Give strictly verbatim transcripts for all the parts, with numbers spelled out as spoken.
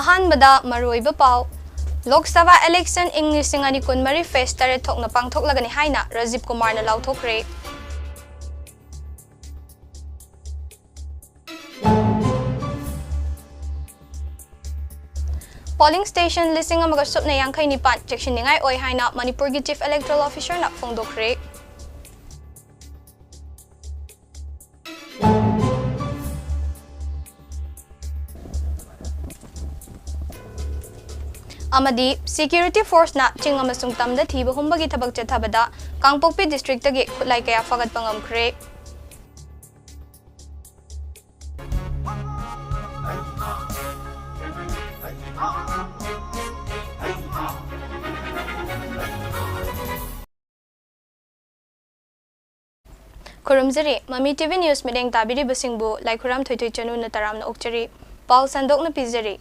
ꯑꯍꯥꯟꯕꯗ ꯃꯔꯨꯑꯣꯏꯕ ꯄꯥꯎ꯫ ꯂꯣꯛ ꯁꯚꯥ election ꯏꯪ ꯂꯤꯁꯤꯡ ꯑꯅꯤ ꯀꯨꯟꯃꯔꯤ phase ꯇꯔꯦꯠ ꯊꯣꯛꯅ ꯄꯥꯡꯊꯣꯛꯂꯒꯅꯤ ꯍꯥꯏꯅ ꯔꯥꯖꯤꯕ ꯀꯨꯃꯥꯔꯅ ꯂꯥꯎꯊꯣꯛꯈ꯭ꯔꯦ꯫ Polling station ꯂꯤꯁꯤꯡ ꯑꯃꯒ ꯁꯨꯞꯅ ꯌꯥꯡꯈꯩ ꯅꯤꯄꯥꯟ ꯆꯦꯛꯁꯤꯟꯅꯤꯡꯉꯥꯏ ꯑꯣꯏ ꯍꯥꯏꯅ ꯃꯅꯤꯄꯨꯔꯒꯤ Chief Electoral Officerꯅ ꯐꯣꯡꯗꯣꯛꯈ꯭ꯔꯦ꯫ ꯑꯃꯗꯤ security forceꯅ ꯆꯤꯡ ꯑꯃꯁꯨꯡ ꯇꯝꯗ ꯊꯤꯕ ꯍꯨꯝꯕꯒꯤ ꯊꯕꯛ ꯆꯠꯊꯕꯗ ꯀꯥꯡꯄꯣꯛꯄꯤ districtꯇꯒꯤ ꯈꯨꯠꯂꯥꯏ ꯀꯌꯥ ꯐꯥꯒꯠꯄ ꯉꯝꯈ꯭ꯔꯦ꯫ ꯈꯨꯔꯨꯝꯖꯔꯤ꯫ ꯃꯃꯤ TV News ꯃꯤꯠꯌꯦꯡ ꯇꯥꯕꯤꯔꯤꯕꯁꯤꯡꯕꯨ ꯂꯥꯏꯈꯨꯔꯥꯝ ꯊꯣꯏꯊꯣꯏ ꯆꯅꯨꯅ ꯇꯔꯥꯝꯅ ꯑꯣꯛꯆꯔꯤ꯫ ꯄꯥꯎ ꯁꯟꯗꯣꯛꯅ ꯄꯤꯖꯔꯤ꯫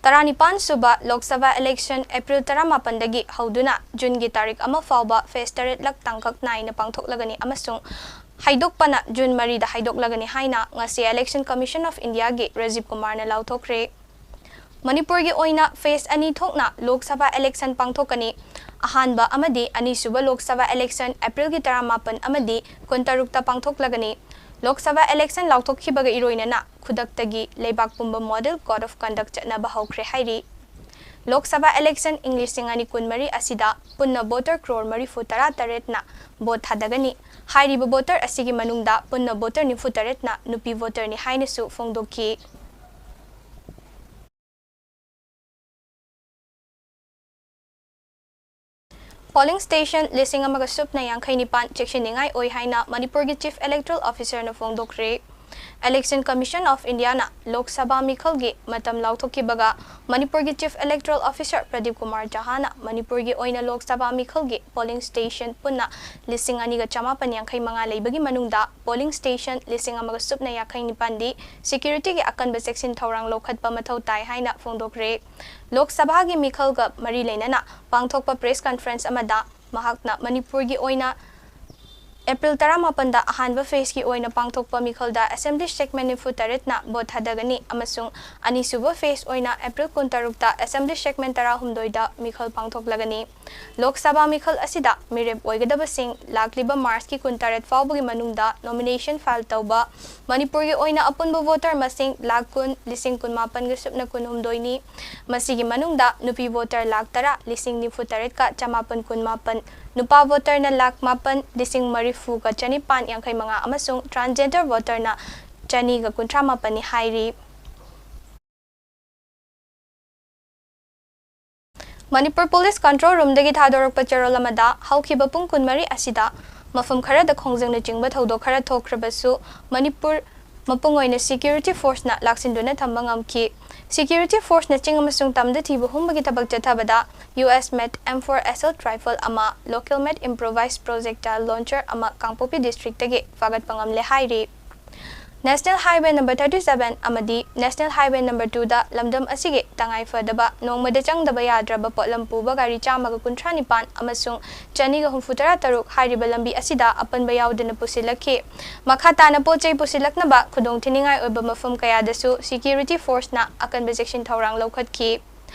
ꯇꯔꯥꯅꯤꯄꯥꯟ ꯁꯨꯕ ꯂꯣꯛ ꯁꯚꯥ election April ꯇꯔꯥꯃꯥꯄꯟꯗꯒꯤ ꯍꯧꯗꯨꯅ Juneꯒꯤ ꯇꯥꯔꯤꯛ ꯑꯃ ꯐꯥꯎꯕ phase ꯇꯔꯦꯠꯂꯛ ꯇꯥꯡꯀꯛ ꯅꯥꯏꯅ ꯄꯥꯡꯊꯣꯛꯂꯒꯅꯤ ꯑꯃꯁꯨꯡ ꯍꯥꯏꯗꯣꯛꯄꯅ June ꯃꯔꯤꯗ ꯍꯥꯏꯗꯣꯛꯂꯒꯅꯤ ꯍꯥꯏꯅ ꯉꯁꯤ Election Commission of Indiaꯒꯤ ꯔꯥꯖꯤꯕ ꯀꯨꯃꯥꯔꯅ ꯂꯥꯎꯊꯣꯛꯈ꯭ꯔꯦ꯫ ꯃꯅꯤꯄꯨꯔꯒꯤ ꯑꯣꯏꯅ phase ꯑꯅꯤ ꯊꯣꯛꯅ ꯂꯣꯛ ꯁꯚꯥ election ꯄꯥꯡꯊꯣꯛꯀꯅꯤ꯫ ꯑꯍꯥꯟꯕ ꯑꯃꯗꯤ ꯑꯅꯤꯁꯨꯕ ꯂꯣꯛ ꯁꯚꯥ election Aprilꯒꯤ ꯇꯔꯥꯃꯥꯄꯟ ꯑꯃꯗꯤ ꯀꯨꯟꯇꯔꯨꯛꯇ ꯄꯥꯡꯊꯣꯛꯂꯒꯅꯤ꯫ ꯂꯣꯛ ꯁꯚꯥ election ꯂꯥꯎꯊꯣꯛꯈꯤꯕꯒ ꯏꯔꯣꯏꯅꯅ ꯈꯨꯗꯛꯇꯒꯤ ꯂꯩꯕꯥꯛ ꯄꯨꯝꯕ model code of conduct ꯆꯠꯅꯕ ꯍꯧꯈ꯭ꯔꯦ ꯍꯥꯏꯔꯤ꯫ ꯂꯣꯛ ꯁꯚꯥ election ꯏꯪ ꯂꯤꯁꯤꯡ ꯑꯅꯤ ꯀꯨꯟꯃꯔꯤ ꯑꯁꯤꯗ ꯄꯨꯟꯅ voter ꯀ꯭ꯔꯣꯔ ꯃꯔꯤꯐꯨ ꯇꯔꯥ ꯇꯔꯦꯠꯅ vote ꯊꯥꯗꯒꯅꯤ꯫ ꯍꯥꯏꯔꯤꯕ voter ꯑꯁꯤꯒꯤ ꯃꯅꯨꯡꯗ ꯄꯨꯟꯅ voter ꯅꯤꯐꯨ ꯇꯔꯦꯠꯅ ꯅꯨꯄꯤ voterꯅꯤ ꯍꯥꯏꯅꯁꯨ ꯐꯣꯡꯗꯣꯛꯈꯤ꯫ Polling station ꯂꯤꯁꯤꯡ ꯑꯃꯒ ꯁꯨꯞꯅ ꯌꯥꯡꯈꯩ ꯅꯤꯄꯥꯟ ꯆꯦꯛꯁꯤꯟꯅꯤꯡꯉꯥꯏ ꯑꯣꯏ ꯍꯥꯏꯅ ꯃꯅꯤꯄꯨꯔꯒꯤ Chief Electoral Officerꯅ ꯐꯣꯡꯗꯣꯛꯈ꯭ꯔꯦ꯫ Election Commission of Indiaꯅ Lok Sabha ꯃꯤꯈꯜꯒꯤ ꯃꯇꯝ ꯂꯥꯎꯊꯣꯛꯈꯤꯕꯒ ꯃꯅꯤꯄꯨꯔꯒꯤ Chief Electoral Officer Pradeep Kumar ꯖꯍꯥꯅ ꯃꯅꯤꯄꯨꯔꯒꯤ ꯑꯣꯏꯅ ꯂꯣꯛ ꯁꯚꯥ ꯃꯤꯈꯜꯒꯤ polling station ꯄꯨꯟꯅ ꯂꯤꯁꯤꯡ ꯑꯅꯤꯒ ꯆꯃꯥꯄꯟ ꯌꯥꯡꯈꯩ ꯃꯉꯥ ꯂꯩꯕꯒꯤ ꯃꯅꯨꯡꯗ polling station ꯂꯤꯁꯤꯡ ꯑꯃꯒ ꯁꯨꯞꯅ ꯌꯥꯡꯈꯩ ꯅꯤꯄꯥꯟꯗꯤ securityꯒꯤ ꯑꯀꯟꯕ ꯆꯦꯛꯁꯤꯟ ꯊꯧꯔꯥꯡ ꯂꯧꯈꯠꯄ ꯃꯊꯧ ꯇꯥꯏ ꯍꯥꯏꯅ ꯐꯣꯡꯗꯣꯛꯈ꯭ꯔꯦ꯫ ꯂꯣꯛ ꯁꯚꯥꯒꯤ ꯃꯤꯈꯜꯒ ꯃꯔꯤ ꯂꯩꯅꯅ ꯄꯥꯡꯊꯣꯛꯄ press conference ꯑꯃꯗ ꯃꯍꯥꯛꯅ ꯃꯅꯤꯄꯨꯔꯒꯤ ꯑꯣꯏꯅ ꯑꯦꯄ꯭ꯔꯤꯜ ꯇꯔꯥꯃꯥꯄꯟꯗ ꯑꯍꯥꯟꯕ ꯐꯦꯖꯀꯤ ꯑꯣꯏꯅ ꯄꯥꯡꯊꯣꯛꯄ ꯃꯤꯈꯜꯗ ꯑꯦꯁꯦꯝꯕ꯭ꯂꯤ ꯁꯦꯒꯃꯦꯟ ꯅꯤꯐꯨ ꯇꯔꯦꯠꯅ ꯚꯣꯠ ꯊꯥꯗꯒꯅꯤ ꯑꯃꯁꯨꯡ ꯑꯅꯤꯁꯨꯕ ꯐꯦꯖ ꯑꯣꯏꯅ ꯑꯦꯄ꯭ꯔꯤꯜ ꯀꯨꯟꯇꯔꯨꯛꯇ ꯑꯦꯁꯦꯝꯕ꯭ꯂꯤ ꯁꯦꯒꯃꯦꯟ ꯇꯔꯥꯍꯨꯝꯗꯣꯏꯗ ꯃꯤꯈꯜ ꯄꯥꯡꯊꯣꯛꯂꯒꯅꯤ꯫ ꯂꯣꯛ ꯁꯚꯥ ꯃꯤꯈꯜ ꯑꯁꯤꯗ ꯃꯤꯔꯦꯞ ꯑꯣꯏꯒꯗꯕꯁꯤꯡ ꯂꯥꯛꯂꯤꯕ ꯃꯥꯔꯆꯀꯤ ꯀꯨꯟꯇꯔꯦꯠ ꯐꯥꯎꯕꯒꯤ ꯃꯅꯨꯡꯗ ꯅꯣꯃꯤꯅꯦꯁꯟ ꯐꯥꯏꯜ ꯇꯧꯕ ꯃꯅꯤꯄꯨꯔꯒꯤ ꯑꯣꯏꯅ ꯑꯄꯨꯟꯕ ꯚꯣꯇꯔ ꯃꯁꯤꯡ ꯂꯥꯛ ꯀꯨꯟ, ꯂꯤꯁꯤꯡ ꯀꯨꯟꯃꯥꯄꯟꯒ ꯁꯨꯞꯅ ꯀꯨꯟꯍꯨꯝꯗꯣꯏꯅꯤ꯫ ꯃꯁꯤꯒꯤ ꯃꯅꯨꯡꯗ ꯅꯨꯄꯤ ꯚꯣꯇꯔ ꯂꯥꯛ ꯇꯔꯥ, ꯂꯤꯁꯤꯡ ꯅꯤꯐꯨ ꯇꯔꯦꯠꯀ ꯆꯃꯥꯄꯟ ꯀꯨꯟꯃꯥꯄꯟ, ꯅꯨꯄꯥ ꯚꯣꯇꯔꯅ ꯂꯥꯛ ꯃꯥꯄꯟ, ꯂꯤꯁꯤꯡ ꯃꯔꯤꯐꯨꯒ ꯆꯅꯤꯄꯥꯟ ꯌꯥꯡꯈꯩ ꯃꯉꯥ ꯑꯃꯁꯨꯡ ꯇ꯭ꯔꯥꯟꯁꯖꯦꯟꯗꯔ ꯚꯣꯇꯔꯅ ꯆꯅꯤꯒ ꯀꯨꯟꯊ꯭ꯔꯥ ꯃꯥꯄꯟꯅꯤ ꯍꯥꯏꯔꯤ꯫ ꯃꯅꯤꯄꯨꯔ ꯄꯨꯂꯤꯁ ꯀꯟꯇ꯭ꯔꯣꯜ ꯔꯨꯝꯗꯒꯤ ꯊꯥꯗꯣꯔꯛꯄ ꯆꯦꯔꯣꯜ ꯑꯃꯗ ꯍꯧꯈꯤꯕ ꯄꯨꯡ ꯀꯨꯟꯃꯔꯤ ꯑꯁꯤꯗ ꯃꯐꯝ ꯈꯔꯗ ꯈꯣꯡꯖꯪꯅꯆꯤꯡꯕ ꯊꯧꯗꯣꯛ ꯈꯔ ꯊꯣꯛꯈ꯭ꯔꯕꯁꯨ, ꯃꯅꯤꯄꯨꯔ ꯃꯄꯨꯡ ꯑꯣꯏꯅ ꯁꯦꯀ꯭ꯌꯨꯔꯤꯇꯤ ꯐꯣꯔꯁꯅ ꯂꯥꯛꯁꯤꯟꯗꯨꯅ ꯊꯝꯕ ꯉꯝꯈꯤ꯫ ꯁꯦꯀ꯭ꯌꯨꯔꯤꯇꯤ ꯐꯣꯔꯁꯅ ꯆꯤꯡ ꯑꯃꯁꯨꯡ ꯇꯝꯗ ꯊꯤꯕ ꯍꯨꯝꯕꯒꯤ ꯊꯕꯛ ꯆꯠꯊꯕꯗ ꯌꯨ ꯑꯦꯁ ꯃꯦꯗ ꯑꯦꯝ ꯐꯣꯔ ꯑꯦꯁꯣꯜꯠ ꯔꯥꯏꯐꯜ ꯑꯃ, ꯂꯣꯀꯦꯜ ꯃꯦꯗ ꯏꯝꯄ꯭ꯔꯣꯚꯥꯏꯖ ꯄ꯭ꯔꯣꯖꯦꯛꯇꯥꯏꯜ ꯂꯣꯟꯆꯔ ꯑꯃ ꯀꯥꯡꯄꯣꯛꯄꯤ ꯗꯤꯁꯇ꯭ꯔꯤꯛꯇꯒꯤ ꯐꯥꯒꯠꯄ ꯉꯝꯂꯦ ꯍꯥꯏꯔꯤ꯫ National highway number thirty seven ꯑꯃꯗꯤ ꯅꯦꯁꯅꯦꯜ ꯍꯥꯏꯋꯦ ꯅꯝꯕꯔ ꯇꯨꯗ ꯂꯝꯗꯝ ꯑꯁꯤꯒꯤ ꯇꯉꯥꯏ ꯐꯗꯕ ꯅꯣꯡꯃꯗ ꯆꯪꯗꯕ ꯌꯥꯗ꯭ꯔꯕ ꯄꯣꯠꯂꯝ ꯄꯨꯕ ꯒꯥꯔꯤ ꯆꯥꯝꯃꯒ ꯀꯨꯟꯊ꯭ꯔꯥ ꯅꯤꯄꯥꯟ ꯑꯃꯁꯨꯡ ꯆꯅꯤꯒ ꯍꯨꯝꯐꯨ ꯇꯔꯥ ꯇꯔꯨꯛ ꯍꯥꯏꯔꯤꯕ ꯂꯝꯕꯤ ꯑꯁꯤꯗ ꯑꯄꯟꯕ ꯌꯥꯎꯗꯅ ꯄꯨꯁꯤꯜꯂꯛꯈꯤ꯫ ꯃꯈꯥ ꯇꯥꯅ ꯄꯣꯠ ꯆꯩ ꯄꯨꯁꯤꯜꯂꯛꯅꯕ ꯈꯨꯗꯣꯡꯊꯤꯅꯤꯡꯉꯥꯏ ꯑꯣꯏꯕ ꯃꯐꯝ ꯀꯌꯥꯗꯁꯨ ꯁꯦꯀ꯭ꯌꯨꯔꯤꯇꯤ ꯐꯣꯔꯁꯅ ꯑꯀꯟꯕ ꯆꯦꯛꯁꯤꯟ ꯊꯧꯔꯥꯡ ꯂꯧꯈꯠꯈꯤ꯫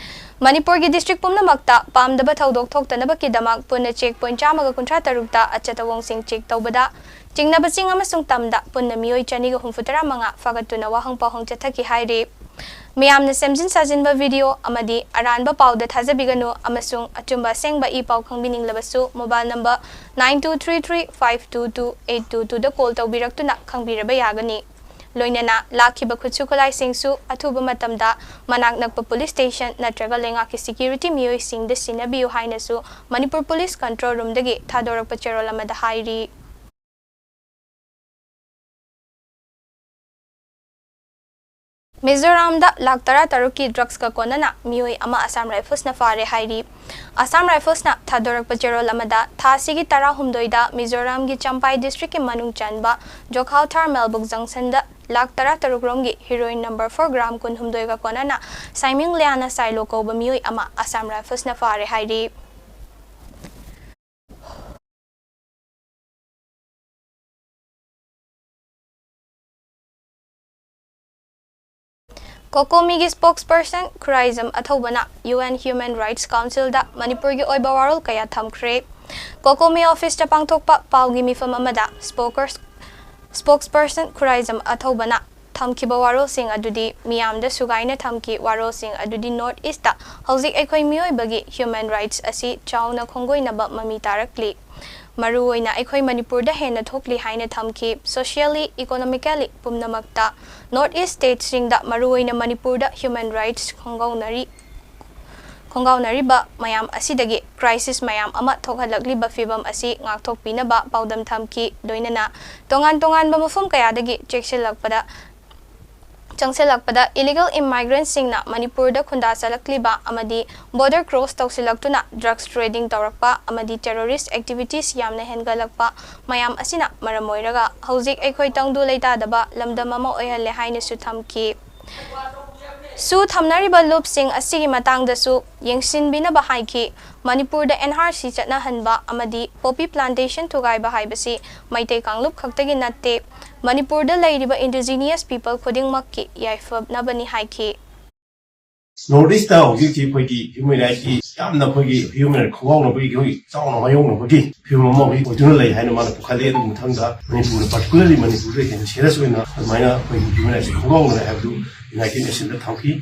ꯃꯅꯤꯄꯨꯔꯒꯤ ꯗꯤꯁꯇ꯭ꯔꯤꯛ ꯄꯨꯝꯅꯃꯛꯇ ꯄꯥꯝꯗꯕ ꯊꯧꯗꯣꯛ ꯊꯣꯛꯇꯅꯕꯒꯤꯗꯃꯛ ꯄꯨꯟꯅ ꯆꯦꯛ ꯄꯣꯏꯟꯠ ꯆꯥꯝꯃꯒ ꯀꯨꯟꯊ꯭ꯔꯥ ꯇꯔꯨꯛꯇ ꯑꯆꯠ ꯑꯋꯣꯡꯁꯤꯡ ꯆꯦꯛ ꯇꯧꯕꯗ ꯆꯤꯡꯅꯕꯁꯤꯡ ꯑꯃꯁꯨꯡ ꯇꯝꯗ ꯄꯨꯟꯅ ꯃꯤꯑꯣꯏ ꯆꯅꯤꯒ ꯍꯨꯝꯐꯨ ꯇꯔꯥ ꯃꯉꯥ ꯐꯥꯒꯠꯇꯨꯅ ꯋꯥꯍꯪ ꯄꯥꯎꯍꯪ ꯆꯠꯊꯈꯤ ꯍꯥꯏꯔꯤ꯫ ꯃꯤꯌꯥꯝꯅ ꯁꯦꯝꯖꯤꯟ ꯁꯥꯖꯤꯟꯕ ꯚꯤꯗꯤꯑꯣ ꯑꯃꯗꯤ ꯑꯔꯥꯟꯕ ꯄꯥꯎꯗ ꯊꯥꯖꯕꯤꯒꯅꯨ ꯑꯃꯁꯨꯡ ꯑꯆꯨꯝꯕ ꯑꯁꯦꯡꯕ ꯏ ꯄꯥꯎ ꯈꯪꯕꯤꯅꯤꯡꯂꯕꯁꯨ mobile number nine two three three five two two eight two twoꯗ ꯀꯣꯜ ꯇꯧꯕꯤꯔꯛꯇꯨꯅ ꯈꯪꯕꯤꯔꯕ ꯌꯥꯒꯅꯤ꯫ ꯂꯣꯏꯅꯅ ꯂꯥꯛꯈꯤꯕ ꯈꯨꯠꯁꯨ ꯈꯨꯠꯂꯥꯏꯁꯤꯡꯁꯨ ꯑꯊꯨꯕ ꯃꯇꯝꯗ ꯃꯅꯥꯛ ꯅꯛꯄ ꯄꯨꯂꯤꯁ ꯁ꯭ꯇꯦꯁꯟ ꯅꯠꯇ꯭ꯔꯒ ꯂꯩꯉꯥꯛꯀꯤ ꯁꯦꯀ꯭ꯌꯨꯔꯤꯇꯤ ꯃꯤꯑꯣꯏꯁꯤꯡꯗ ꯁꯤꯟꯅꯕꯤꯌꯨ ꯍꯥꯏꯅꯁꯨ ꯃꯅꯤꯄꯨꯔ ꯄꯨꯂꯤꯁ ꯀꯟꯇ꯭ꯔꯣꯜ ꯔꯨꯝꯗꯒꯤ ꯊꯥꯗꯣꯔꯛꯄ ꯆꯦꯔꯣꯜ ꯑꯃꯗ ꯍꯥꯏꯔꯤ꯫ ꯃꯤꯖꯣꯔꯥꯝꯗ ꯂꯥꯛ ꯇꯔꯥ ꯇꯔꯨꯛꯀꯤ ꯗ꯭ꯔꯒꯁꯀ ꯀꯣꯟꯅꯅ ꯃꯤꯑꯣꯏ ꯑꯃ ꯑꯁꯥꯝ ꯔꯥꯏꯐꯜꯁꯅ ꯐꯥꯔꯦ ꯍꯥꯏꯔꯤ꯫ ꯑꯁꯥꯝ ꯔꯥꯏꯐꯜꯁꯅ ꯊꯥꯗꯣꯔꯛꯄ ꯆꯦꯔꯣꯜ ꯑꯃꯗ ꯊꯥ ꯑꯁꯤꯒꯤ ꯇꯔꯥꯍꯨꯝꯗꯣꯏꯗ ꯃꯤꯖꯣꯔꯥꯝꯒꯤ ꯆꯝꯄꯥꯏ ꯗꯤꯁꯇ꯭ꯔꯤꯛꯀꯤ ꯃꯅꯨꯡ ꯆꯟꯕ ꯖꯣꯈꯥꯎ ꯊꯥꯔ ꯃꯦꯜꯕꯨꯛ ꯖꯪꯁꯟꯗ ꯂꯥꯛ ꯇꯔꯥ ꯇꯔꯨꯛ ꯔꯣꯝꯒꯤ ꯍꯤꯔꯣꯏꯟ ꯅꯝꯕꯔ ꯐꯣꯔ ꯒ꯭ꯔꯥꯝ ꯀꯨꯟꯍꯨꯝꯗꯣꯏꯒ ꯀꯣꯟꯅꯅ ꯁꯥꯏꯃꯤꯡ ꯂꯤꯌꯥꯅ ꯁꯥꯏꯂꯣ ꯀꯧꯕ ꯃꯤꯑꯣꯏ ꯑꯃ ꯑꯁꯥꯝ ꯔꯥꯏꯐꯜꯁꯅ ꯐꯥꯔꯦ ꯍꯥꯏꯔꯤ꯫ ꯀꯣꯀꯣꯃꯤꯒꯤ ꯁ꯭ꯄꯣꯛꯁꯄꯔꯁꯟ Khuraijam ꯑꯊꯧꯕꯅ U N human rights ꯀꯥꯎꯟꯁꯤꯜꯗ ꯃꯅꯤꯄꯨꯔꯒꯤ ꯑꯣꯏꯕ ꯋꯥꯔꯣꯜ ꯀꯌꯥ ꯊꯝꯈ꯭ꯔꯦ꯫ ꯀꯣꯀꯣꯃꯤ ꯑꯣꯐꯤꯁꯇ ꯄꯥꯡꯊꯣꯛꯄ ꯄꯥꯎꯒꯤ ꯃꯤꯐꯝ ꯑꯃꯗ ꯁ꯭ꯄꯣꯀꯔꯁ-, ꯁ꯭ꯄꯣꯛꯁꯄꯔꯁꯟ ꯈꯨꯔꯥꯏꯖꯝ ꯑꯊꯧꯕꯅ ꯊꯝꯈꯤꯕ ꯋꯥꯔꯣꯜꯁꯤꯡ ꯑꯗꯨꯗꯤ ꯃꯤꯌꯥꯝꯗ ꯁꯨꯒꯥꯏꯅ ꯊꯝꯈꯤ꯫ ꯋꯥꯔꯣꯜꯁꯤꯡ ꯑꯗꯨꯗꯤ ꯅꯣꯔꯠ ꯏꯁꯇ ꯍꯧꯖꯤꯛ ꯑꯩꯈꯣꯏ ꯃꯤꯑꯣꯏꯕꯒꯤ ꯍ꯭ꯌꯨꯃꯦꯟ ꯔꯥꯏꯠꯁ ꯑꯁꯤ ꯆꯥꯎꯅ ꯈꯣꯡꯒꯣꯏꯅꯕ ꯃꯃꯤ ꯇꯥꯔꯛꯂꯤ꯫ ꯃꯔꯨꯑꯣꯏꯅ ꯑꯩꯈꯣꯏ ꯃꯅꯤꯄꯨꯔꯗ ꯍꯦꯟꯅ ꯊꯣꯛꯂꯤ ꯍꯥꯏꯅ ꯊꯝꯈꯤ꯫ ꯁꯣꯁꯤꯌꯦꯜꯂꯤ, ꯏꯀꯣꯅꯣꯃꯤꯀꯦꯜꯂꯤ ꯄꯨꯝꯅꯃꯛꯇ ꯅꯣꯔꯠ ꯏꯁ ꯁ꯭ꯇꯦꯠꯁꯤꯡꯗ, ꯃꯔꯨꯑꯣꯏꯅ ꯃꯅꯤꯄꯨꯔꯗ ꯍ꯭ꯌꯨꯃꯦꯟ ꯔꯥꯏꯠꯁ ꯈꯣꯡꯒꯥꯎꯅꯔꯤ, ꯈꯣꯡꯒꯥꯎꯅꯔꯤꯕ ꯃꯌꯥꯝ ꯑꯁꯤꯗꯒꯤ ꯀ꯭ꯔꯥꯏꯁꯤꯁ ꯃꯌꯥꯝ ꯑꯃ ꯊꯣꯛꯍꯜꯂꯛꯂꯤꯕ ꯐꯤꯕꯝ ꯑꯁꯤ ꯉꯥꯛꯊꯣꯛꯄꯤꯅꯕ ꯄꯥꯎꯗꯝ ꯊꯝꯈꯤ꯫ ꯂꯣꯏꯅꯅ ꯇꯣꯉꯥꯟ ꯇꯣꯉꯥꯟꯕ ꯃꯐꯝ ꯀꯌꯥꯗꯒꯤ ꯆꯦꯛꯁꯤꯜꯂꯛꯄꯗ, ꯆꯪꯁꯤꯜꯂꯛꯄꯗ ꯏꯂꯤꯒꯦꯜ ꯏꯃꯥꯏꯒ꯭ꯔꯦꯟꯠꯁꯤꯡꯅ ꯃꯅꯤꯄꯨꯔꯗ ꯈꯨꯟꯗꯥ ꯆꯠꯂꯛꯂꯤꯕ ꯑꯃꯗꯤ ꯕꯣꯔꯗꯔ ꯀ꯭ꯔꯣꯁ ꯇꯧꯁꯤꯜꯂꯛꯇꯨꯅ ꯗ꯭ꯔꯒꯁ ꯇ꯭ꯔꯦꯗꯤꯡ ꯇꯧꯔꯛꯄ ꯑꯃꯗꯤ ꯇꯦꯔꯣꯔꯤꯁ꯭ꯠ ꯑꯦꯛꯇꯤꯚꯤꯇꯤꯁ ꯌꯥꯝꯅ ꯍꯦꯟꯒꯠꯂꯛꯄ ꯃꯌꯥꯝ ꯑꯁꯤꯅ ꯃꯔꯝ ꯑꯣꯏꯔꯒ ꯍꯧꯖꯤꯛ ꯑꯩꯈꯣꯏ ꯇꯪꯗꯨ ꯂꯩꯇꯥꯗꯕ ꯂꯝꯗꯝ ꯑꯃ ꯑꯣꯏꯍꯜꯂꯦ ꯍꯥꯏꯅꯁꯨ ꯊꯝꯈꯤ꯫ ꯁꯨ ꯊꯝꯅꯔꯤꯕ ꯂꯨꯞꯁꯤꯡ ꯑꯁꯤꯒꯤ ꯃꯇꯥꯡꯗꯁꯨ ꯌꯦꯡꯁꯤꯟꯕꯤꯅꯕ ꯍꯥꯏꯈꯤ꯫ ꯃꯅꯤꯄꯨꯔꯗ ꯑꯦꯟ ꯑꯥꯔ ꯁꯤ ꯆꯠꯅꯍꯟꯕ ꯑꯃꯗꯤ ꯄꯣꯄꯤ ꯄ꯭ꯂꯥꯟꯇꯦꯁꯟ ꯊꯨꯒꯥꯏꯕ ꯍꯥꯏꯕꯁꯤ ꯃꯩꯇꯩ ꯀꯥꯡꯂꯨꯞ ꯈꯛꯇꯒꯤ ꯅꯠꯇꯦ, ꯃꯅꯤꯄꯨꯔꯗ ꯂꯩꯔꯤꯕ ꯏꯟꯗꯤꯖꯤꯅꯤꯌꯁ ꯄꯤꯄꯜ ꯈꯨꯗꯤꯡꯃꯛꯀꯤ ꯌꯥꯏꯐꯅꯕꯅꯤ ꯍꯥꯏꯈꯤ꯫ ꯅꯣꯔꯠ ꯏꯁꯇ ꯍꯧꯖꯤꯛ ꯍꯧꯖꯤꯛ ꯑꯩꯈꯣꯏꯒꯤ ꯍ꯭ꯌꯨꯃꯦꯟ ꯔꯥꯏꯠꯀꯤ ꯌꯥꯝꯅ ꯑꯩꯈꯣꯏꯒꯤ ꯍ꯭ꯌꯨꯃꯦꯟ ꯔꯥꯏꯠ ꯈꯣꯡꯒꯥꯎꯅꯕꯒꯤ ꯑꯩꯈꯣꯏ ꯆꯥꯎꯅ ꯃꯥꯌꯣꯛꯅꯕꯒꯤ ꯐꯤꯕꯝ ꯑꯃ ꯍꯧꯖꯤꯛ ꯑꯣꯏꯗꯨꯅ ꯂꯩ ꯍꯥꯏꯅ ꯃꯥꯅ ꯄꯨꯈꯠꯂꯤ꯫ ꯑꯗꯨꯒꯤ ꯃꯊꯪꯗ ꯃꯅꯤꯄꯨꯔꯗ, ꯄꯥꯔꯇꯤꯀꯨꯂꯔꯂꯤ ꯃꯅꯤꯄꯨꯔꯗ ꯍꯦꯟꯅ ꯁꯤꯔꯤꯌꯁ ꯑꯣꯏꯅ ꯑꯗꯨꯃꯥꯏꯅ ꯑꯩꯈꯣꯏꯒꯤ ꯍ꯭ꯌꯨꯃꯦꯟ ꯔꯥꯏꯠꯁꯦ ꯈꯣꯡꯒꯥꯎꯅꯔꯦ ꯍꯥꯏꯕꯗꯨ ꯌꯨꯅꯥꯏꯇꯦꯗ ꯅꯦꯁꯟꯗ ꯊꯝꯈꯤ꯫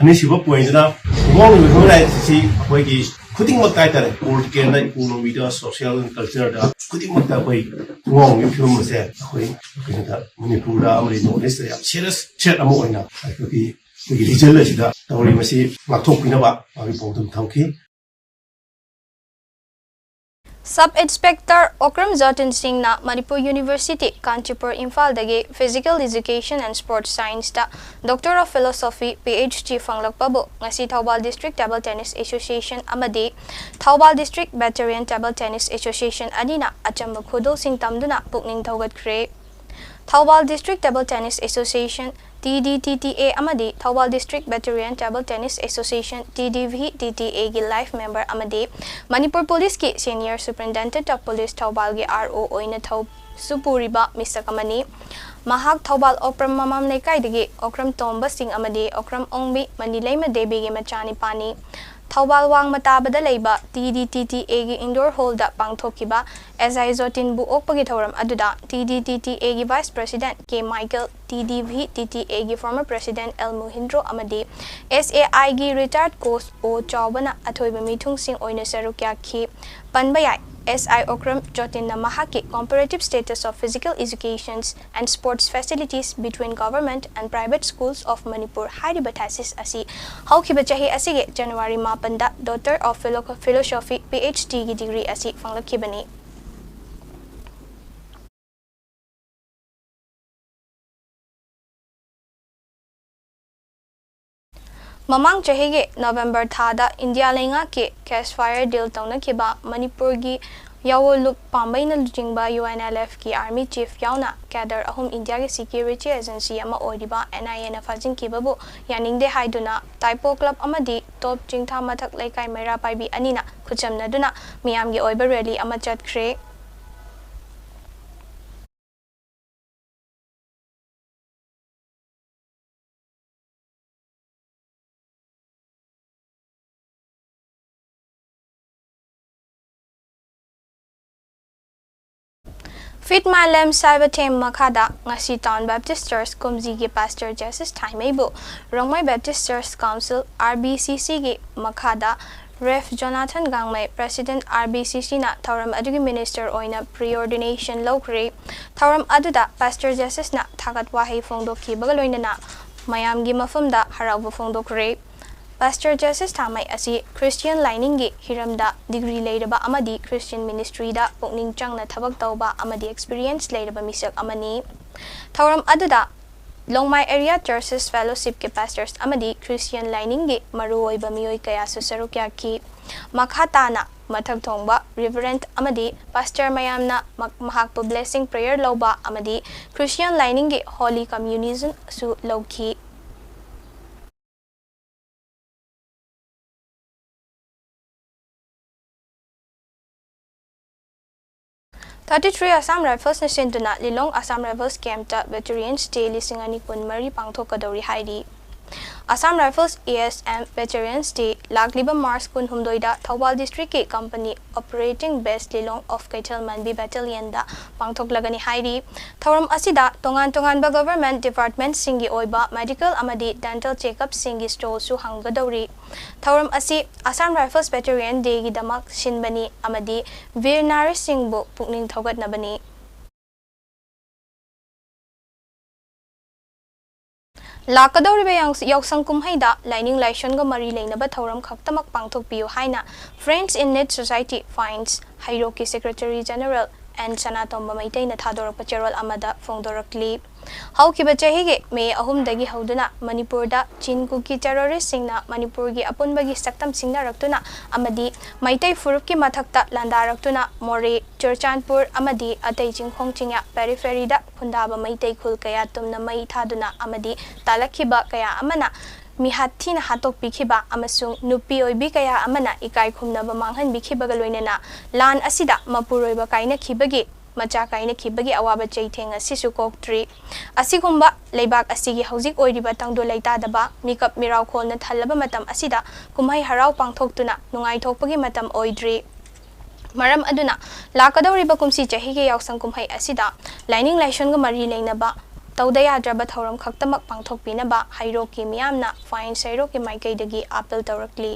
ꯑꯅꯤꯁꯨꯕ ꯄꯣꯏꯟꯠꯇꯅ ꯈꯣꯡꯒꯥꯎꯅꯕꯒꯤ ꯍ꯭ꯌꯨꯃꯦꯟ ꯔꯥꯏꯠꯁꯤ ꯑꯩꯈꯣꯏꯒꯤ ꯈꯨꯗꯤꯡꯃꯛꯇ ꯍꯥꯏꯇꯥꯔꯦ, ꯄꯣꯂꯤꯇꯤꯀꯦꯜꯗ, ꯏꯀꯣꯅꯣꯃꯤꯗ, ꯁꯣꯁꯤꯌꯦꯜ, ꯀꯜꯆꯔꯗ ꯈꯨꯗꯤꯡꯃꯛꯇ ꯑꯩꯈꯣꯏ ꯈꯣꯡꯒꯥꯎꯅꯕꯒꯤ ꯐꯤꯕꯝ ꯑꯁꯦ ꯑꯩꯈꯣꯏ ꯀꯩꯅꯣꯗ ꯃꯅꯤꯄꯨꯔꯗ ꯑꯃꯗꯤ ꯅꯣꯔꯠ ꯏꯁꯇ ꯌꯥꯝ ꯁꯤꯔꯤꯌꯁ ꯊ꯭ꯔꯦꯠ ꯑꯃ ꯑꯣꯏꯅ ꯑꯩꯈꯣꯏꯒꯤ ꯑꯩꯈꯣꯏꯒꯤ ꯔꯤꯖꯟ ꯑꯁꯤꯗ ꯇꯧꯔꯤ꯫ ꯃꯁꯤ ꯉꯥꯛꯊꯣꯛꯄꯤꯅꯕ ꯃꯥꯒꯤ ꯄꯥꯎꯗꯝ ꯊꯝꯈꯤ꯫ ꯁꯕ ꯏꯟꯁꯄꯦꯛꯇꯔ ꯑꯣꯀ꯭ꯔꯝ ꯖꯣꯇꯟ ꯁꯤꯡꯅ ꯃꯅꯤꯄꯨꯔ ꯌꯨꯅꯤꯚꯔꯁꯤꯇꯤ, ꯀꯥꯟꯆꯤꯄꯨꯔ, ꯏꯝꯐꯥꯜꯗꯒꯤ ꯐꯤꯖꯤꯀꯦꯜ ꯑꯦꯖꯨꯀꯦꯁꯟ ꯑꯦꯟ ꯁ꯭ꯄꯣꯔꯠꯁ ꯁꯥꯏꯟꯁꯇ doctor of philosophy, P H D, ꯐꯪꯂꯛꯄꯕꯨ ꯉꯁꯤ Thoubal district table tennis association ꯑꯃꯗꯤ Thoubal district veteran table tennis association ꯑꯅꯤꯅ ꯑꯆꯝꯕ ꯈꯨꯗꯣꯜꯁꯤꯡ ꯇꯝꯗꯨꯅ ꯄꯨꯛꯅꯤꯡ ꯊꯧꯒꯠꯈ꯭ꯔꯦ꯫ Thoubal district table tennis association, T D T T A, ꯑꯃꯗꯤ Thoubal district veteran table tennis association, T D V T T ꯑꯦꯒꯤ ꯂꯥꯏꯐ ꯃꯦꯝꯕꯔ ꯑꯃꯗꯤ ꯃꯅꯤꯄꯨꯔ ꯄꯨꯂꯤꯁꯀꯤ ꯁꯦꯅꯤꯌꯔ ꯁꯨꯄꯔꯤꯟꯇꯦꯟꯗꯦꯟꯠ ꯑꯣꯐ ꯄꯨꯂꯤꯁ ꯊꯧꯕꯥꯜꯒꯤ ꯑꯥꯔ ꯑꯣ ꯑꯣꯏꯅ ꯊꯧꯁꯨ ꯄꯨꯔꯤꯕ ꯃꯤꯁꯛ ꯑꯃꯅꯤ꯫ ꯃꯍꯥꯛ ꯊꯧꯕꯥꯜ ꯑꯣꯀ꯭ꯔꯝ ꯃꯃꯥꯝ ꯂꯩꯀꯥꯏꯗꯒꯤ ꯑꯣꯀ꯭ꯔꯝ ꯇꯣꯝꯕ ꯁꯤꯡ ꯑꯃꯗꯤ ꯑꯣꯀ꯭ꯔꯝ ꯑꯣꯡꯕꯤ ꯃꯅꯤꯂꯩꯃ ꯗꯦꯕꯤꯒꯤ ꯃꯆꯥꯅꯤꯄꯥꯅꯤ꯫ ꯊꯧꯕꯥꯜ ꯋꯥꯡꯃ ꯇꯥꯕꯗ ꯂꯩꯕ T D T T Aꯒꯤ indoor hallꯗ ꯄꯥꯡꯊꯣꯛꯈꯤꯕ S I ꯖꯣꯇꯤꯟꯕꯨ ꯑꯣꯛꯄꯒꯤ ꯊꯧꯔꯝ ꯑꯗꯨꯗ T D T T Aꯒꯤ vice president K Michael, T D V T T Aꯒꯤ former president L ꯃꯨꯍꯤꯟꯗ꯭ꯔꯣ ꯑꯃꯗꯤ S A Iꯒꯤ retired coach O ꯆꯥꯎꯕꯅ ꯑꯊꯣꯏꯕ ꯃꯤꯊꯨꯡꯁꯤꯡ ꯑꯣꯏꯅ ꯁꯔꯨꯛ ꯌꯥꯈꯤ꯫ ꯄꯟꯕ ꯌꯥꯏ, S I ꯑꯣꯀ꯭ꯔꯝ ꯖꯣꯇꯤꯟꯅ ꯃꯍꯥꯛꯀꯤ Comparative Status of Physical Educations and Sports Facilities Between Government and Private Schools of Manipur ꯍꯥꯏꯔꯤꯕ thesis ꯑꯁꯤ ꯍꯧꯈꯤꯕ ꯆꯍꯤ ꯑꯁꯤꯒꯤ January ꯃꯥꯄꯟꯗ Doctor of Philo-, Philosophy, P H Dꯒꯤ degree ꯑꯁꯤ ꯐꯪꯂꯛꯈꯤꯕꯅꯤ꯫ ꯃꯃꯥꯡ ꯆꯍꯤꯒꯤ November ꯊꯥꯗ ꯏꯟꯗꯤꯌꯥ ꯂꯩꯉꯥꯛꯀꯤ ceasefire deal ꯇꯧꯅꯈꯤꯕ ꯃꯅꯤꯄꯨꯔꯒꯤ ꯌꯥꯋꯣ ꯂꯨꯞ ꯄꯥꯝꯕꯩꯅ ꯂꯨꯆꯤꯡꯕ UNLFꯀꯤ army chief ꯌꯥꯎꯅ cadre ꯑꯍꯨꯝ ꯏꯟꯗꯤꯌꯥꯒꯤ security agency ꯑꯃ ꯑꯣꯏꯔꯤꯕ N I Aꯅ ꯐꯥꯖꯤꯟꯈꯤꯕꯕꯨ ꯌꯥꯅꯤꯡꯗꯦ ꯍꯥꯏꯗꯨꯅ ꯇꯥꯏꯄꯣ club ꯑꯃꯗꯤ ꯇꯣꯞ ꯆꯤꯡꯊꯥ ꯃꯊꯛ ꯂꯩꯀꯥꯏ ꯃꯩꯔꯥ ꯄꯥꯏꯕꯤ ꯑꯅꯤꯅ ꯈꯨꯠꯁꯝꯅꯗꯨꯅ ꯃꯤꯌꯥꯝꯒꯤ ꯑꯣꯏꯕ rally ꯑꯃ ꯆꯠꯈ꯭ꯔꯦ꯫ Feed My Lambs ꯍꯥꯏꯕ theme ꯃꯈꯥꯗ ꯉꯁꯤ Town Baptist Church ꯀꯨꯝꯖꯤꯒꯤ Pastor Justice ꯊꯥꯏꯃꯩꯕꯨ Rongmei Baptist Church Council, R B C Cꯒꯤ ꯃꯈꯥꯗ Rev Jonathan ꯒꯥꯡꯃꯩ, President, R B C Cꯅ ꯊꯧꯔꯝ ꯑꯗꯨꯒꯤ minister ꯑꯣꯏꯅ preordination ꯂꯧꯈ꯭ꯔꯦ꯫ ꯊꯧꯔꯝ ꯑꯗꯨꯗ Pastor Justiceꯅ ꯊꯥꯒꯠ ꯋꯥꯍꯩ ꯐꯣꯡꯗꯣꯛꯈꯤꯕꯒ ꯂꯣꯏꯅꯅ ꯃꯌꯥꯝꯒꯤ ꯃꯐꯝꯗ ꯍꯔꯥꯎꯕ ꯐꯣꯡꯗꯣꯛꯈ꯭ꯔꯦ꯫ Pastor Justice ꯊꯥꯡꯃꯩ ꯑꯁꯤ Christian ꯂꯥꯏꯅꯤꯡꯒꯤ ꯍꯤꯔꯝꯗ degree ꯂꯩꯔꯕ ꯑꯃꯗꯤ Christian ministryꯗ ꯄꯨꯛꯅꯤꯡ ꯆꯪꯅ ꯊꯕꯛ ꯇꯧꯕ ꯑꯃꯗꯤ experience ꯂꯩꯔꯕ ꯃꯤꯁꯛ ꯑꯃꯅꯤ꯫ ꯊꯧꯔꯝ ꯑꯗꯨꯗ ꯂꯣꯡꯃꯥꯏ Area Churches Fellowshipꯀꯤ pastors ꯑꯃꯗꯤ Christian ꯂꯥꯏꯅꯤꯡꯒꯤ ꯃꯔꯨꯑꯣꯏꯕ ꯃꯤꯑꯣꯏ ꯀꯌꯥꯁꯨ ꯁꯔꯨꯛ ꯌꯥꯈꯤ꯫ ꯃꯈꯥ ꯇꯥꯅ ꯃꯊꯛ ꯊꯣꯡꯕ Reverend ꯑꯃꯗꯤ pastor ꯃꯌꯥꯝꯅ ꯃ-, ꯃꯍꯥꯛꯄꯨ blessing prayer ꯂꯧꯕ ꯑꯃꯗꯤ Christian ꯂꯥꯏꯅꯤꯡꯒꯤ Holy Communionꯁꯨ ꯂꯧꯈꯤ꯫ Thirty three Assam Riflesꯅ ꯁꯤꯟꯗꯨꯅ ꯂꯤꯂꯣꯡ Assam Rifles campꯇ Veterans Day ꯂꯤꯁꯤꯡ ꯑꯅꯤ ꯀꯨꯟꯃꯔꯤ ꯄꯥꯡꯊꯣꯛꯀꯗꯧꯔꯤ ꯍꯥꯏꯔꯤ꯫ Assam Rifles A S M Veterans Day ꯂꯥꯛꯂꯤꯕ March ꯀꯨꯟꯍꯨꯝꯗꯣꯏꯗ Thoubal districtꯀꯤ company operating base Lilong of ꯀꯩꯊꯦꯜ ꯃꯟꯕꯤ battalionꯗ ꯄꯥꯡꯊꯣꯛꯂꯒꯅꯤ ꯍꯥꯏꯔꯤ꯫ ꯊꯧꯔꯝ ꯑꯁꯤꯗ ꯇꯣꯉꯥꯟ ꯇꯣꯉꯥꯟꯕ government departmentꯁꯤꯡꯒꯤ ꯑꯣꯏꯕ medical ꯑꯃꯗꯤ dental checkupꯁꯤꯡꯒꯤ stallꯁꯨ ꯍꯥꯡꯒꯗꯧꯔꯤ꯫ ꯊꯧꯔꯝ ꯑꯁꯤ Assam Rifles Veteran Dayꯒꯤꯗꯃꯛ ꯁꯤꯟꯕꯅꯤ ꯑꯃꯗꯤ ꯚꯤꯔ ꯅꯥꯔꯤꯁꯤꯡꯕꯨ ꯄꯨꯛꯅꯤꯡ ꯊꯧꯒꯠꯅꯕꯅꯤ꯫ ꯂꯥꯛꯀꯗꯧꯔꯤꯕ ꯌꯥꯎꯁꯪ ꯀꯨꯝꯍꯩꯗ ꯂꯥꯏꯅꯤꯡ ꯂꯥꯏꯁꯣꯟꯒ ꯃꯔꯤ ꯂꯩꯅꯕ ꯊꯧꯔꯝ ꯈꯛꯇꯃꯛ ꯄꯥꯡꯊꯣꯛꯄꯤꯌꯨ ꯍꯥꯏꯅ Friends in Need Society, FINS, ꯍꯩꯔꯣꯛꯀꯤ Secretary General ꯑꯦꯟ ꯁꯅꯥꯇꯣꯝꯕ ꯃꯩꯇꯩꯅ ꯊꯥꯗꯣꯔꯛꯄ ꯆꯦꯔꯣꯜ ꯑꯃꯗ ꯐꯣꯡꯗꯣꯔꯛꯂꯤ꯫ ꯍꯧꯈꯤꯕ ꯆꯍꯤꯒꯤ ꯃꯦ ꯑꯍꯨꯝꯗꯒꯤ ꯍꯧꯗꯨꯅ ꯃꯅꯤꯄꯨꯔꯗ ꯆꯤꯟ ꯀꯨꯀꯤ terroristꯁꯤꯡꯅ ꯃꯅꯤꯄꯨꯔꯒꯤ ꯑꯄꯨꯟꯕꯒꯤ ꯁꯛꯇꯝ ꯁꯤꯡꯅꯔꯛꯇꯨꯅ ꯑꯃꯗꯤ ꯃꯩꯇꯩ ꯐꯨꯔꯨꯞꯀꯤ ꯃꯊꯛꯇ ꯂꯥꯟꯗꯥꯔꯛꯇꯨꯅ ꯃꯣꯔꯦ, ꯆꯨꯔꯆꯥꯟꯄꯨꯔ ꯑꯃꯗꯤ ꯑꯇꯩ ꯆꯤꯡꯈꯣꯡ ꯆꯤꯡꯌꯥ peripheryꯗ ꯈꯨꯟꯗꯥꯕ ꯃꯩꯇꯩ ꯈꯨꯜ ꯀꯌꯥ ꯇꯨꯝꯅ ꯃꯩ ꯊꯥꯗꯨꯅ ꯑꯃꯗꯤ ꯇꯥꯜꯂꯛꯈꯤꯕ ꯀꯌꯥ ꯑꯃꯅ ꯃꯤꯍꯥꯠ ꯊꯤꯅ ꯍꯥꯠꯇꯣꯛꯄꯤꯈꯤꯕ ꯑꯃꯁꯨꯡ ꯅꯨꯄꯤ ꯑꯣꯏꯕꯤ ꯀꯌꯥ ꯑꯃꯅ ꯏꯀꯥꯏ ꯈꯨꯝꯅꯕ ꯃꯥꯡꯍꯟꯕꯤꯈꯤꯕꯒ ꯂꯣꯏꯅꯅ ꯂꯥꯟ ꯑꯁꯤꯗ ꯃꯄꯨꯔꯣꯏꯕ ꯀꯥꯏꯅꯈꯤꯕꯒꯤ ꯃꯆꯥ ꯀꯥꯏꯅꯈꯤꯕꯒꯤ ꯑꯋꯥꯕ ꯆꯩꯊꯦꯡ ꯑꯁꯤꯁꯨ ꯀꯣꯛꯇ꯭ꯔꯤ꯫ ꯑꯁꯤꯒꯨꯝꯕ ꯂꯩꯕꯥꯛ ꯑꯁꯤꯒꯤ ꯍꯧꯖꯤꯛ ꯑꯣꯏꯔꯤꯕ ꯇꯪꯗꯨ ꯂꯩꯇꯥꯗꯕ, ꯃꯤꯀꯞ ꯃꯤꯔꯥꯎꯈꯣꯜꯅ ꯊꯜꯂꯕ ꯃꯇꯝ ꯑꯁꯤꯗ ꯀꯨꯝꯍꯩ ꯍꯔꯥꯎ ꯄꯥꯡꯊꯣꯛꯇꯨꯅ ꯅꯨꯡꯉꯥꯏꯊꯣꯛꯄꯒꯤ ꯃꯇꯝ ꯑꯣꯏꯗ꯭ꯔꯤ꯫ ꯃꯔꯝ ꯑꯗꯨꯅ ꯂꯥꯛꯀꯗꯧꯔꯤꯕ ꯀꯨꯝꯁꯤ ꯆꯍꯤꯒꯤ ꯌꯥꯎꯁꯪ ꯀꯨꯝꯍꯩ ꯑꯁꯤꯗ ꯂꯥꯏꯅꯤꯡ ꯂꯥꯏꯁꯣꯟꯒ ꯃꯔꯤ ꯂꯩꯅꯕ ꯇꯧꯗ ꯌꯥꯗ꯭ꯔꯕ ꯊꯧꯔꯝ ꯈꯛꯇꯃꯛ ꯄꯥꯡꯊꯣꯛꯄꯤꯅꯕ ꯍꯩꯔꯣꯛꯀꯤ ꯃꯤꯌꯥꯝꯅ ꯐꯥꯏꯟꯁ ꯍꯩꯔꯣꯛꯀꯤ ꯃꯥꯏꯀꯩꯗꯒꯤ ꯑꯥꯄꯤꯜ ꯇꯧꯔꯛꯂꯤ꯫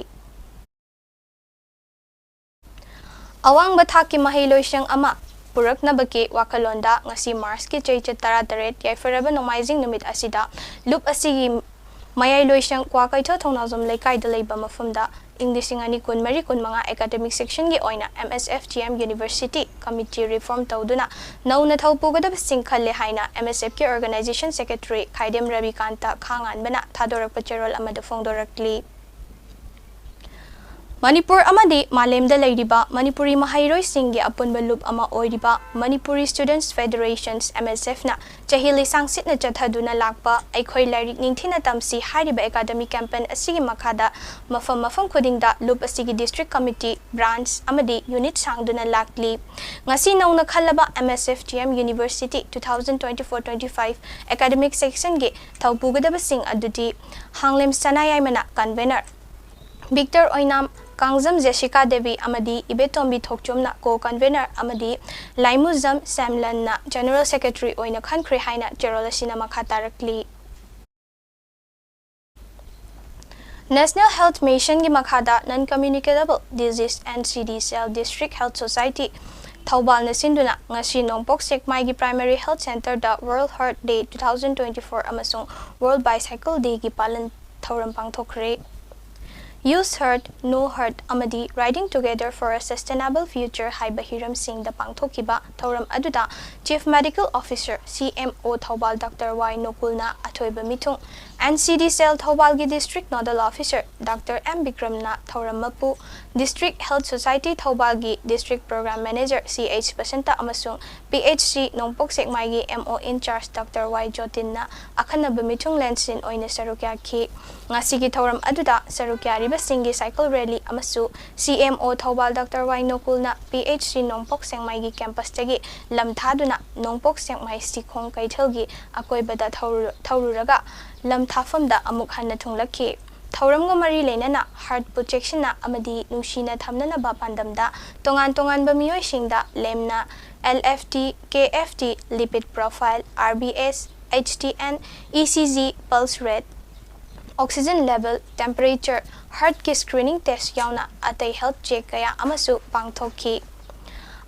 ꯑꯋꯥꯡꯕ ꯊꯥꯛꯀꯤ ꯃꯍꯩ ꯂꯣꯏꯁꯪ ꯑꯃ ꯄꯨꯔꯛꯅꯕꯒꯤ ꯋꯥꯈꯜꯂꯣꯟꯗ ꯉꯁꯤ ꯃꯥꯔꯆꯀꯤ ꯆꯩꯆꯠ ꯇꯔꯥꯇꯔꯦꯠ, ꯌꯥꯏꯐꯔꯕ ꯅꯣꯡꯃꯥꯏꯖꯤꯡ ꯅꯨꯃꯤꯠ ꯑꯁꯤꯗ ꯂꯨꯞ ꯑꯁꯤꯒꯤ ꯃꯌꯥꯏ ꯂꯣꯏꯁꯪ ꯀ꯭ꯋꯥꯀꯩꯊꯦꯜ ꯊꯧꯅꯥꯖꯝ ꯂꯩꯀꯥꯏꯗ ꯂꯩꯕ ꯃꯐꯝꯗ ꯏꯪ ꯂꯤꯁꯤꯡ ꯑꯅꯤ ꯀꯨꯟꯃꯔꯤ ꯀꯨꯟꯃꯉꯥ academic sectionꯒꯤ ꯑꯣꯏꯅ M S F T M University committee reform ꯇꯧꯗꯨꯅ ꯅꯧꯅ ꯊꯧ ꯄꯨꯒꯗꯕꯁꯤꯡ ꯈꯜꯂꯦ ꯍꯥꯏꯅ M S Fꯀꯤ organization secretary ꯈꯥꯏꯗꯦꯝ ꯔꯕꯤꯀꯥꯟꯇ ꯈꯥꯉꯥꯟꯕꯅ ꯊꯥꯗꯣꯔꯛꯄ ꯆꯦꯔꯣꯜ ꯑꯃꯗ ꯐꯣꯡꯗꯣꯔꯛꯂꯤ꯫ ꯃꯅꯤꯄꯨꯔ ꯑꯃꯗꯤ ꯃꯥꯂꯦꯝꯗ ꯂꯩꯔꯤꯕ ꯃꯅꯤꯄꯨꯔꯤ ꯃꯍꯩꯔꯣꯏꯁꯤꯡꯒꯤ ꯑꯄꯨꯟꯕ ꯂꯨꯞ ꯑꯃ ꯑꯣꯏꯔꯤꯕ Manipuri Students Federations, M S F, ꯅ ꯆꯍꯤ ꯂꯤꯁꯥꯡ ꯁꯤꯠꯅ ꯆꯠꯊꯗꯨꯅ ꯂꯥꯛꯄ "ꯑꯩꯈꯣꯏ ꯂꯥꯏꯔꯤꯛ ꯅꯤꯡꯊꯤꯅ ꯇꯝꯁꯤ" ꯍꯥꯏꯔꯤꯕ academic campaign ꯑꯁꯤꯒꯤ ꯃꯈꯥꯗ ꯃꯐꯝ ꯃꯐꯝ ꯈꯨꯗꯤꯡꯗ ꯂꯨꯞ ꯑꯁꯤꯒꯤ district committee, branch ꯑꯃꯗꯤ unit ꯁꯥꯡꯗꯨꯅ ꯂꯥꯛꯂꯤ꯫ ꯉꯁꯤ ꯅꯧꯅ ꯈꯜꯂꯕ M S F G M University two thousand twenty-four twenty-five academic session ꯒꯤ ꯊꯧ ꯄꯨꯒꯗꯕꯁꯤꯡ ꯑꯗꯨꯗꯤ ꯍꯥꯡꯂꯦꯝ ꯁꯅꯥꯌꯥꯏꯃꯅ convener, Victor Oinam, Kangjam Jessica Devi ꯑꯃꯗꯤ ꯏꯕꯦꯇꯣꯝꯕꯤ ꯊꯣꯛꯆꯣꯝꯅ co-convener ꯑꯃꯗꯤ ꯂꯥꯏꯃꯨꯖꯝ ꯁꯦꯝꯂꯟꯅ general secretary ꯑꯣꯏꯅ ꯈꯟꯈ꯭ꯔꯦ ꯍꯥꯏꯅ ꯆꯦꯔꯣꯜ ꯑꯁꯤꯅ ꯃꯈꯥ ꯇꯥꯔꯛꯂꯤ꯫ National Health Mission ꯒꯤ ꯃꯈꯥꯗ Non Communicable Disease, N C D cell, District Health Society ꯊꯧꯕꯥꯜꯅ ꯁꯤꯟꯗꯨꯅ ꯉꯁꯤ ꯅꯣꯡꯄꯣꯛ ꯁꯦꯛꯃꯥꯏꯒꯤ Primary Health Centre ꯗ World Heart Day two thousand twenty-four ꯑꯃꯁꯨꯡ World Bicycle Day ꯒꯤ ꯄꯥꯂꯟ ꯊꯧꯔꯝ ꯄꯥꯡꯊꯣꯛꯈ꯭ꯔꯦ꯫ Use Heart, No Heart ꯑꯃꯗꯤ Riding Together for a Sustainable Future ꯍꯥꯏꯕ ꯍꯤꯔꯝꯁꯤꯡꯗ ꯄꯥꯡꯊꯣꯛꯈꯤꯕ ꯊꯧꯔꯝ ꯑꯗꯨꯗ Chief Medical Officer, C M O, Thoubal Doctor Y ꯅꯣꯀꯨꯜꯅ ꯑꯊꯣꯏꯕ ꯃꯤꯊꯨꯡ, N C D cell ꯊꯧꯕꯥꯜꯒꯤ District Nodal Officer Doctor M ꯕꯤꯀ꯭ꯔꯝꯅ ꯊꯧꯔꯝ ꯃꯄꯨ, District Health Society ꯊꯧꯕꯥꯜꯒꯤ District Program Manager C H Basanta ꯑꯃꯁꯨꯡ P H C ꯅꯣꯡꯄꯣꯛ ꯁꯦꯛꯃꯥꯏꯒꯤ M O in charge Doctor Y ꯖꯣꯇꯤꯟꯅ ꯑꯈꯟꯅꯕ ꯃꯤꯊꯨꯡ ꯂꯦꯟꯁꯤꯟ ꯑꯣꯏꯅ ꯁꯔꯨꯛ ꯌꯥꯈꯤ꯫ ꯉꯁꯤꯒꯤ ꯊꯧꯔꯝ ꯑꯗꯨꯗ ꯁꯔꯨꯛ ꯌꯥꯔꯤꯕꯁꯤꯡꯒꯤ cycle rally ꯑꯃꯁꯨ C M O Thoubal Doctor Y ꯅꯣꯀꯨꯜꯅ P H C ꯅꯣꯡꯄꯣꯛ ꯁꯦꯛꯃꯥꯏꯒꯤ campus ꯇꯒꯤ ꯂꯝ ꯊꯥꯗꯨꯅ ꯅꯣꯡꯄꯣꯛ ꯁꯦꯛꯃꯥꯏ ꯁꯤꯈꯣꯡ ꯀꯩꯊꯦꯜꯒꯤ ꯑꯀꯣꯏꯕꯗ ꯊꯧꯔꯨ-, ꯊꯧꯔꯨꯔꯒ ꯂꯝ ꯊꯥꯐꯝꯗ ꯑꯃꯨꯛ ꯍꯟꯅ ꯊꯨꯡꯂꯛꯈꯤ꯫ ꯊꯧꯔꯝꯒ ꯃꯔꯤ ꯂꯩꯅꯅ heart ꯄꯨ ꯆꯦꯛꯁꯤꯟꯅ ꯑꯃꯗꯤ ꯅꯨꯡꯁꯤꯅ ꯊꯝꯅꯅꯕ ꯄꯥꯟꯗꯝꯗ ꯇꯣꯉꯥꯟ ꯇꯣꯉꯥꯟꯕ ꯃꯤꯑꯣꯏꯁꯤꯡꯗ ꯂꯦꯝꯅ L F T, K F T, lipid profile, R B S, H T N, E C G, pulse rate, oxygen level, temperature, heart ꯀꯤ screening test ꯌꯥꯎꯅ ꯑꯇꯩ health check ꯀꯌꯥ ꯑꯃꯁꯨ ꯄꯥꯡꯊꯣꯛꯈꯤ꯫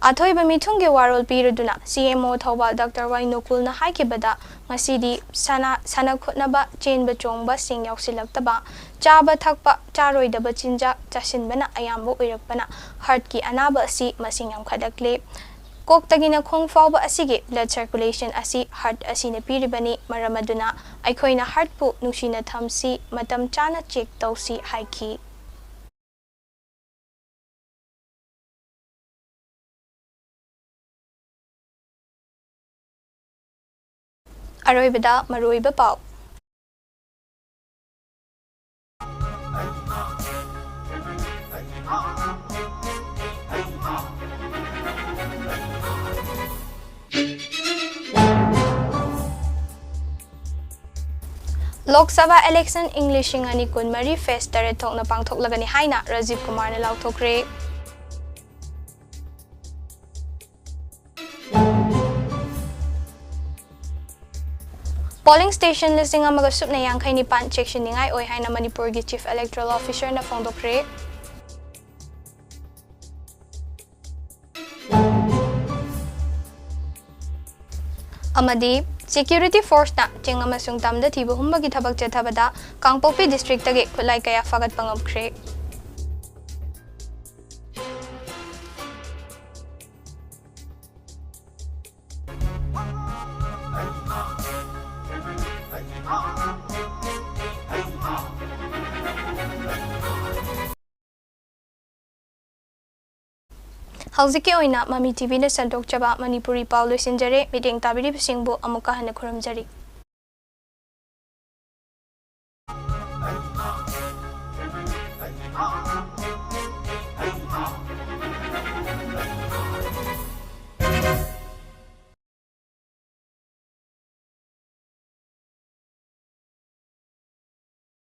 ꯑꯊꯣꯏꯕ ꯃꯤꯊꯨꯡꯒꯤ ꯋꯥꯔꯣꯜ ꯄꯤꯔꯗꯨꯅ C M O Thoubal Doctor Y ꯅꯣꯀꯨꯜꯅ ꯍꯥꯏꯈꯤꯕꯗ, ꯉꯁꯤꯗꯤ ꯁꯥꯟꯅ, ꯁꯥꯟꯅ ꯈꯣꯠꯅꯕ, ꯆꯦꯟꯕ ꯆꯣꯡꯕꯁꯤꯡ ꯌꯥꯎꯁꯤꯜꯂꯛꯇꯕ, ꯆꯥꯕ ꯊꯛꯄ, ꯆꯥꯔꯣꯏꯗꯕ ꯆꯤꯟꯖꯥꯛ ꯆꯥꯁꯤꯟꯕꯅ ꯑꯌꯥꯝꯕ ꯑꯣꯏꯔꯛꯄꯅ heart ꯀꯤ ꯑꯅꯥꯕ ꯑꯁꯤ ꯃꯁꯤꯡ ꯌꯥꯝꯈꯠꯂꯛꯂꯦ꯫ ꯀꯣꯛꯇꯒꯤꯅ ꯈꯣꯡ ꯐꯥꯎꯕ ꯑꯁꯤꯒꯤ blood circulation ꯑꯁꯤ heart ꯑꯁꯤꯅ ꯄꯤꯔꯤꯕꯅꯤ꯫ ꯃꯔꯝ ꯑꯗꯨꯅ ꯑꯩꯈꯣꯏꯅ heart ꯄꯨ ꯅꯨꯡꯁꯤꯅ ꯊꯝꯁꯤ, ꯃꯇꯝ ꯆꯥꯅ check ꯇꯧꯁꯤ ꯍꯥꯏꯈꯤ꯫ ꯑꯔꯣꯏꯕꯗ ꯃꯔꯨꯑꯣꯏꯕ ꯄꯥꯎ꯫ ꯂꯣꯛ ꯁꯚꯥ ꯏꯂꯦꯛꯁꯟ ꯏꯪ ꯂꯤꯁꯤꯡ ꯑꯅꯤ ꯀꯨꯟꯃꯔꯤ ꯐꯦꯁ ꯇꯔꯦꯠ ꯊꯣꯛꯅ ꯄꯥꯡꯊꯣꯛꯂꯒꯅꯤ ꯍꯥꯏꯅ ꯔꯥꯖꯤꯕ ꯀꯨꯃꯥꯔꯅ ꯂꯥꯎꯊꯣꯛꯈ꯭ꯔꯦ꯫ ꯄꯣꯂꯤꯡ ꯁ꯭ꯇꯦꯁꯟ ꯂꯤꯁꯤꯡ ꯑꯃꯒ ꯁꯨꯞꯅ ꯌꯥꯡꯈꯩ ꯅꯤꯄꯥꯟ ꯆꯦꯛꯁꯤꯟꯅꯤꯡꯉꯥꯏ ꯑꯣꯏ ꯍꯥꯏꯅ ꯃꯅꯤꯄꯨꯔꯒꯤ ꯆꯤꯐ ꯏꯂꯦꯛꯇꯣꯔꯦꯜ ꯑꯣꯐꯤꯁꯔꯅ ꯐꯣꯡꯗꯣꯛꯈ꯭ꯔꯦ꯫ ꯑꯃꯗꯤ ꯁꯦꯀ꯭ꯌꯨꯔꯤꯇꯤ ꯐꯣꯔꯁꯅ ꯆꯤꯡ ꯑꯃꯁꯨꯡ ꯇꯝꯗ ꯊꯤꯕ ꯍꯨꯝꯕꯒꯤ ꯊꯕꯛ ꯆꯠꯊꯕꯗ ꯀꯥꯡꯄꯣꯛꯄꯤ ꯗꯤꯁꯇ꯭ꯔꯤꯛꯇꯒꯤ ꯈꯨꯠꯂꯥꯏ ꯀꯌꯥ ꯐꯥꯒꯠꯄ ꯉꯝꯈ꯭ꯔꯦ꯫ ꯍꯧꯖꯤꯛꯀꯤ ꯑꯣꯏꯅ ꯃꯃꯤ ꯇꯤꯚꯤꯅ ꯁꯟꯗꯣꯛꯆꯕ ꯃꯅꯤꯄꯨꯔꯤ ꯄꯥꯎ ꯂꯣꯏꯁꯤꯟꯖꯔꯦ꯫ ꯃꯤꯠꯌꯦꯡ ꯇꯥꯕꯤꯔꯤꯕꯁꯤꯡꯕꯨ ꯑꯃꯨꯛꯀ ꯍꯟꯅ ꯈꯨꯔꯨꯝꯖꯔꯤ꯫